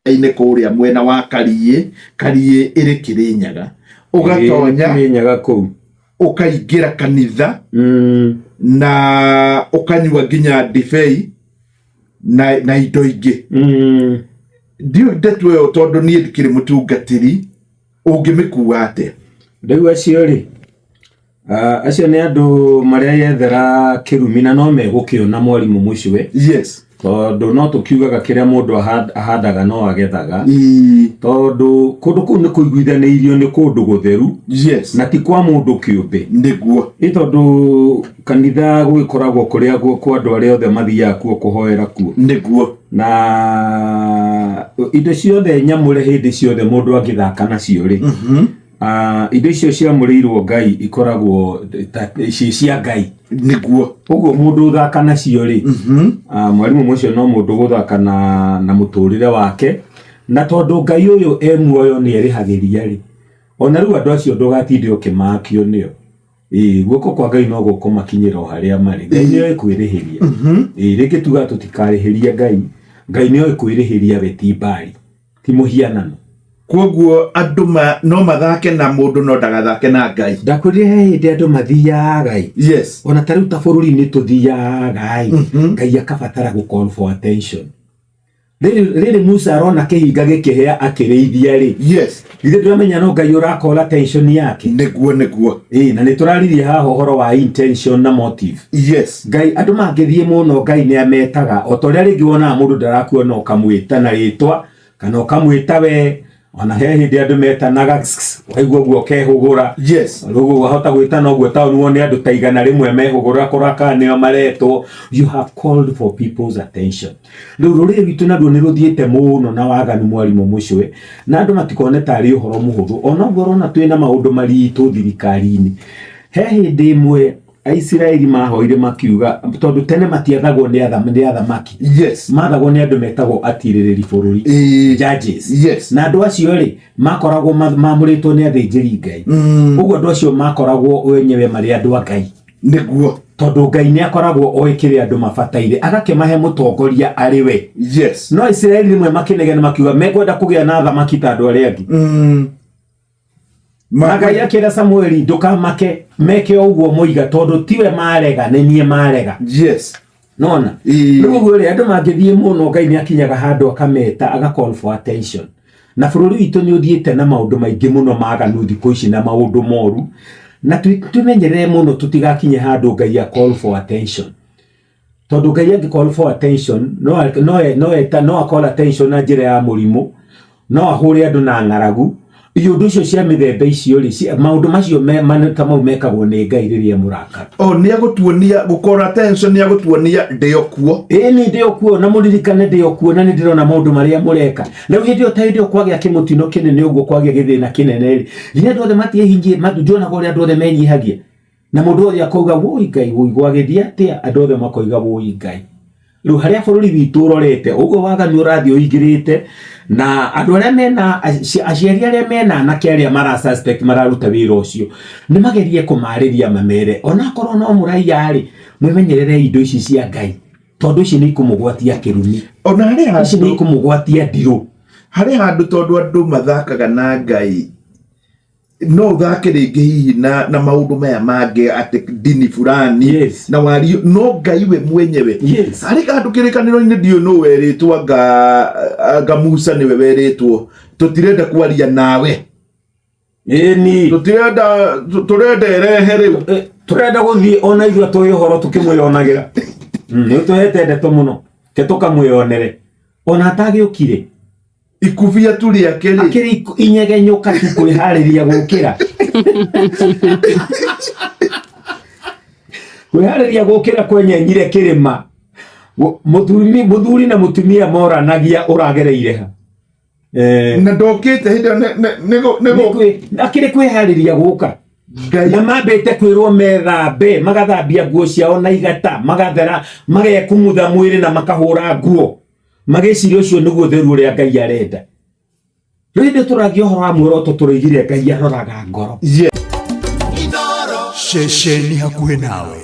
Inĩ kũrĩa mwena wa Kariĩ, Kariĩ ĩrĩ Kĩrĩnyaga, ũgatonya Kĩrĩnyaga kũu. Ũkaingĩra kanitha na ũkanyua nginya ndibei na indo ingĩ. Ndiũĩ ndeto ĩyo, tondũ niĩ ndikĩrĩ mũtungatĩri, ũngĩmĩkua atĩa? Rĩu acio rĩ, acio nĩ andũ mareyethera kĩrumi na no megũkĩona, mwarimũ mũcwe. Tondũ no tũkiugaga kĩrĩa mũndũ ahandaga no agethaga. Tondũ kũndũ kũu nĩ kũiguithanĩirio nĩ kũndũ gũtheru na ti kwa mũndũ kĩũmbe. Nĩ tondũ kanitha gũgĩkoragwo kũrĩa kwa andũ arĩa othe mathiaga kuo kũhoera kuo. Na indo ciothe nyamũre, hĩndĩ ciothe mũndũ angĩthaka nacio rĩ, indo icio ciamũrĩirwo Ngai ikoragwo ta ci cia Ngai. Ũguo mũndũ ũthaka nacio rĩ, mwarimũ mũcio no mũndũ gũthaka na mũtũrĩre wake, na tondũ Ngai ũyũ e muoyo nĩ erĩhagĩria rĩ, ona rĩu andũ acio ndũgatinde ũkĩmakio nĩo. Ĩĩ, guoko kwa Ngai no gũkũmakinyĩra o harĩa marĩ. Ngai nĩ oĩ kwĩrĩhĩria. Ĩĩ, rĩngĩ tugaga tũtikarĩhĩria Ngai, Ngai nĩ oĩ kwĩrĩhĩria, we ti mbari, ti mũhianano. Koguo andũ no mathake na mũndũ no ndagathake na Ngai. Ndakwĩrire he hĩndĩ andũ mathiaga ĩ, ona ta rĩu ta bũrũri-inĩ tũthiaga ĩ, Ngai akabatara gũ call for attention. Rĩrĩ rĩrĩ Musa arona kĩhinga gĩkĩhĩa akĩrĩithia rĩ, githĩ ndũramenya no Ngai ũra call attention yake? Nĩguo. Ĩĩ, na nĩ tũraririe haha ũhoro wa intention na motive. Ngai, andũ mangĩthiĩ mũno, Ngai nĩ ametaga, o ta ũrĩa rĩngĩ wonaga mũndũ ndarakuona ũkamwĩta na rĩtwa kana ũkamwĩta we. Ona he hĩndĩ andũ metanaga, waigua ũguo ũkehũgũra. Rĩu wahota gwĩtana ũguo taũni wone andũ ta 100 mehũgũra kũraka nĩo maretwo. You have called for people's attention. Rĩu rũrĩrĩ rwitũ naruo nĩ rũthiĩte mũno na waganu, mwarimũ mũcwe, na andũ matikone tarĩ ũhoro mũhũthũ. Ona ũguo ũrona twĩna maũndũ maritũ thirikari-inĩ, he hĩndĩ ĩmwe Aisiraeli mahoire makiuga, tondũ tene matiathagwo nĩ athamaki, mathagwo nĩ andũ metagwo atirĩrĩri bũrũri, judges. Na andũ acio rĩ, makoragwo mamũrĩtwo nĩ athĩnjĩri Ngai. Ũguo andũ acio makoragwo wenyewe marĩ andũ a Ngai, tondũ Ngai nĩ akoragwo oĩ kĩrĩa andũ mabataire, agakĩmahe mũtongoria arĩ we. No Isiraeli rĩmwe makĩnegena makiuga mekwenda kũgĩa na athamaki ta andũ arĩa angĩ. Na Ngai akĩra Samueli, "Ndũkamake, meke o ũguo moiga, tondũ tiwe marega, nĩ niĩ marega." Nona rĩu ũguo rĩ, andũ mangĩthiĩ mũno, Ngai nĩ akinyaga handũ akameta, aga call for attention. Na bũrũri witũ nĩ ũthiĩte na maũndũ maingĩ mũno maganu thikũ ici na maũndũ moru, na twĩmenyerere mũno tũtigakinye handũ Ngai a call for attention, tondũ Ngai angĩ call for attention, no eta, no a call attention na njĩra ya mũrimũ, no ahũre andũ na ng'aragu, iũndũ icio cia mĩthemba icio rĩ, maũndũ macio ta mau mekagwo nĩ Ngai rĩrĩa mũrakara. O nĩ agũtuonia gũkora attention, nĩ agũtuonia ndĩ o kuo. Ĩĩ, nĩ ndĩ o kuo, na mũririkane ndĩ o kuo, na nĩ ndĩrona maũndũ marĩa mũreka. Rĩu hĩndĩ ĩyo, ta hĩndĩ ĩyo kwagĩa kĩmũtino kĩnene ũguo, kwagĩa gĩthĩna kĩnene rĩ, githĩ andũ othe matiĩhingie? Ndionaga ũrĩa andũ othe menyihagia na mũndũ wothe akauga, "Wũi Ngai, wũi, gwagĩthiĩ atĩa?" Andũ othe makoiga, "Wũi Ngai." Rĩu harĩa bũrũri witũ ũrorete ũguo, waganu ũrathiĩ ũingĩrĩte, na andũ arĩa mena aciari arĩa mena anake arĩa mara suspect mararuta wĩra ũcio, nĩ magerie kũmarĩria, mamere onakorwo no mũraiya rĩ, mwĩmenyerere indo ici cia Ngai, tondũ ici nĩ ikũmũgwatia kĩrumi. Ona harĩ Ici nĩ handũ ikũmũgwatia ndirũ. Harĩ handũ, tondũ andũ mathakaga na Ngai, no ũthake rĩngĩ hihi na maũndũ maya mangĩ atĩ ndini fulani na wario no Ngai we mwenyewe. Harĩ handũ kĩrĩkanĩro-inĩ, ndiũĩ nũ werĩtwo, anga Musa nĩwe werĩtwo, "Tũtirenda kwaria nawe." Ĩni. Tũtirenda, tũrenda ĩrehe rĩu. Tũrenda gũthiĩ ona ithuĩ tũĩ ũhoro tũkĩmwĩyonagĩra. Nĩ ũtũhete ndeto mũno ke tũkamwĩyonere ona atagĩũkire. Ikubia tu rĩake rĩ. Akĩrĩ inyegenyũka tu kwĩharĩria gũkĩra, kwĩharĩria gũkĩra kwenyenyire kĩrĩma. Mũthuri na mũtumia moranagia ũragereire ha. Na ndokĩte hĩndĩ ĩyo nĩ Akĩrĩ kwĩharĩria gũka. Ngai. Na mambĩte kwĩrwo methambe, magathambia nguo ciao na igata, magathera, magekumutha mwĩrĩ na makahũra nguo, magĩciria ũcio nĩguo ũtheru ũrĩa Ngai arenda. Rĩu hĩndĩ tũragia ũhoro wa muoroto, tũroigire Ngai aroraga ngoro. Ceceni hakuhĩ nawe.